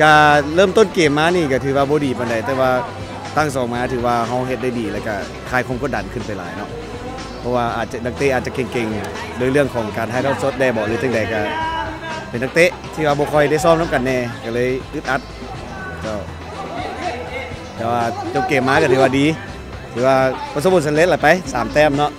ກະເລີ່ມຕົ້ນເກມມານີ້ກະຖືວ່າບໍ່ດີປານໃດ ແຕ່ວ່າຕັ້ງສອງມາຖືວ່າເຮົາເຮັດໄດ້ດີ ແລ້ວກະຄາຍຄວາມກົດດັນຂຶ້ນໄປຫຼາຍເນາະ ເພາະວ່າອາດຈະ ນັກເຕະອາດຈະເກັ່ງໆ ໂດຍເລື່ອງຂອງການຖ່າຍທອດສົດແດ່ບໍ ຫຼືຈັ່ງໃດ ກະເປັນນັກເຕະທີ່ວ່າບໍ່ຄ່ອຍໄດ້ຊ້ອມນຳກັນແດ່ ກະເລີຍອຶດອັດ ເຈົ້າ ແຕ່ວ່າຈົບເກມມາກະຖືວ່າດີ ຖືວ່າປະສົບຜົນສຳເລັດລະໄປ ສາມແຕ້ມເນາະ.